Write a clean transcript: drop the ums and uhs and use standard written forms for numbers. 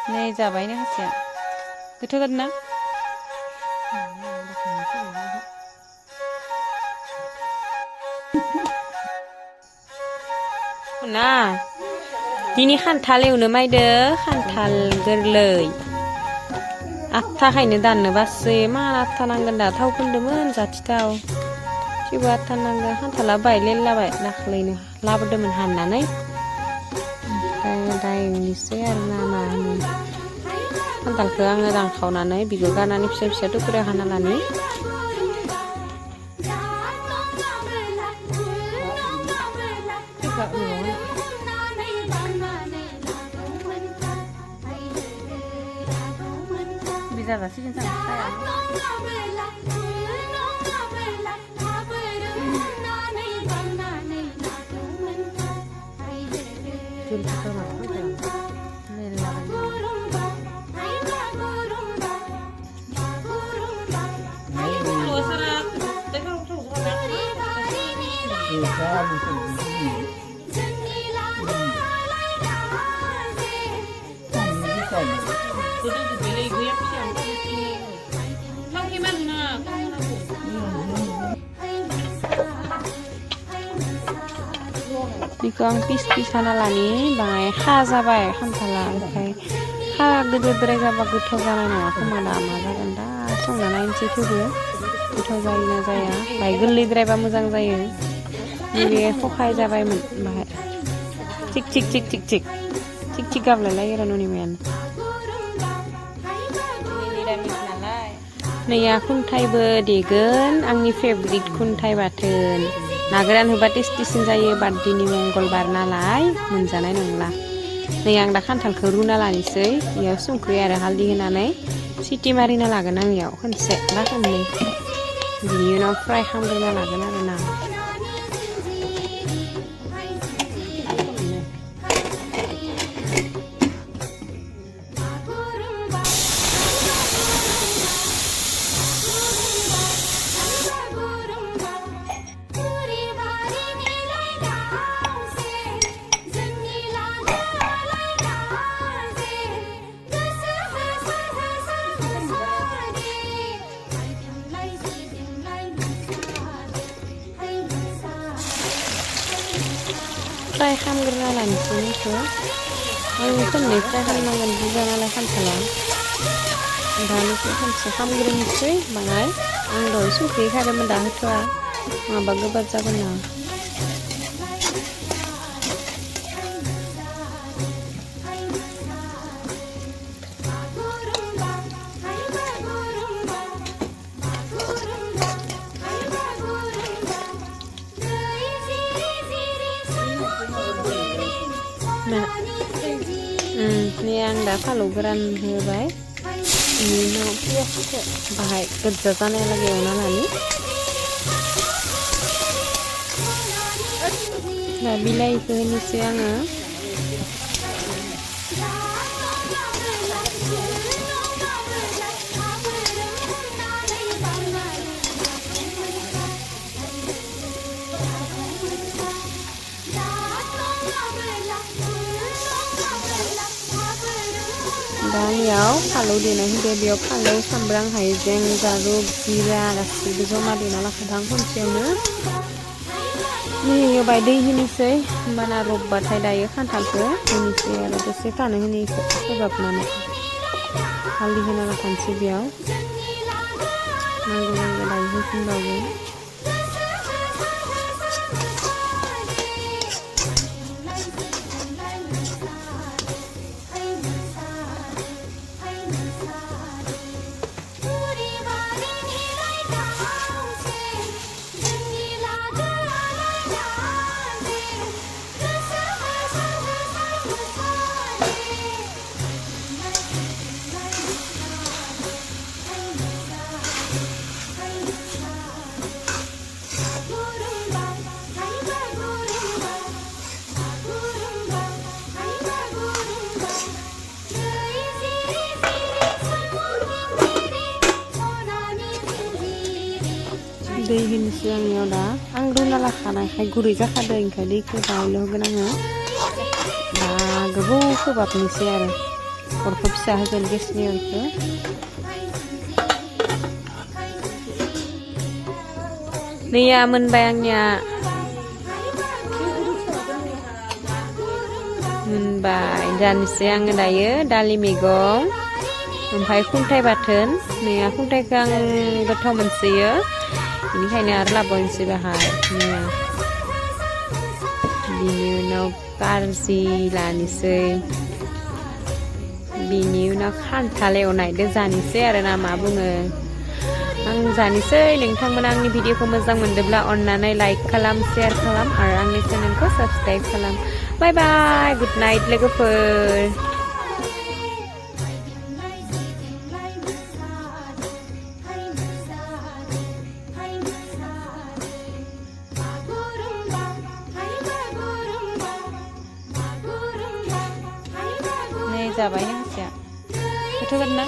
नै जाबायनो हासिया गोथाव जादों ना ना दिनै खान्थाल एवनो मायदो खान्थाल गोरलै आथाखायनो दाननो बासै मा आथा नांगोन दा थाव फुनदोंमोन जाथिथाव थेवबो आथा नांगोन खान्थाला बायलेलाबाय दाख्लैनो लाबोदोंमोन हाननानै ओमफ्राय दा एवनोसै आरो ना मा होनो खान्थालखौ आङो दानखावनानै बिगुर गारनानै फिसा फिसा थुख्रा हाना लानि जाजासिगोन जों बेखौ आं पिस पिस हाना लानि बाङाय खा जाबाय खान्थाला ओमफ्राय खा गोदोद्राय जाबा गोथाव जानाय नङा खोमा दा मा जागोन दा संना नायनोसै थेवबो गोथाव जायो ना जाया बाय गोरलैद्रायबा मोजां जायो नैबे खखाय जाबायमोन बाहाय थिक थिक थिक थिक थिक थिक थिक गाबलायलायो आरो न'नि मायानो नैया खुन्थाइबो देगोन आंनि फेभरिट खुन्थाइ बाथोन ना गोरान होबा टेस्टिसिन जायो बार्डेनि मंगलबार नालाय मोनजानाय नंला नै आं दा खान्थालखौ रुना लानोसै बेयाव संख्रि आरो हालदै होनानै सिटि मारिना लागोन आं इयाव खनसे बा खननै बिनि उनाव फ्राय खालामग्रोना लागोन आरो ना फ्राय खालामग्रोना लानोसै बेखौ आं खननै फ्राय खालामनांगोन बुरजा नालाय खान्थाला दानिखौ खनसे खालामग्रोनोसै बाङाय आं दहाय संख्रि होखादोंमोन दा होथ'आ नङाबा गोबाब जागोन ना नै आं दा फालौ गोरान होबाय बेनि उनाव पियासखौ बाहाय गोजा जानायलागै एवना लानि दा बिलाइखौ होनोसै आङो दा बेयाव फालौ देनाय होदो बेयाव फालौ सामब्राम हाइजें जारुक जिरा गासैबो जमा देना लाखादां खनसेयावनो नै होबाय दै होनोसै होमबाना रबबाथाय दायो खान्थालखौ होनोसै आरो दसे थानो होनोसै खोबहाबनानै हालदै होना लाखानोसै बेयाव नांगौ नांगौ दायो होफिनबावगोन दै होनोसै आं इयाव दा आं रुना लाखानायखाय गुरै जाखादों ओंखाय दैखौ बाहायल' होगोन आङो दा गोबाव खोबहाबनोसै आरो अरखौ फिसा होगोन गेसनि अरखौ नैया मोनबाय आंनिया मोनबाय जानोसै आङो दायो दालि मैगं ओमफ्राय खुन्थाइ बाथोन नैया खुन्थाइखौ आं गोथाव मोनसोयो बेनिखायनो आरो लाबोनोसै बाहाय नैया बिनि उनाव कारजि लानोसै बिनि उनाव खान्थाल एवनायदो जानोसै आरो ना मा बुङो आं जानोसै नोंथांमोना आंनि भिडिअखौ मोजां मोनदोंब्ला अननानै लाइक खालाम शेयार खालाम आरो आंनि चेनेलखौ साबस्क्राइब खालाम बाय बाय गुड नाइट लोगोफोर नै जाबाय हांसोआ गोथाव जादों ना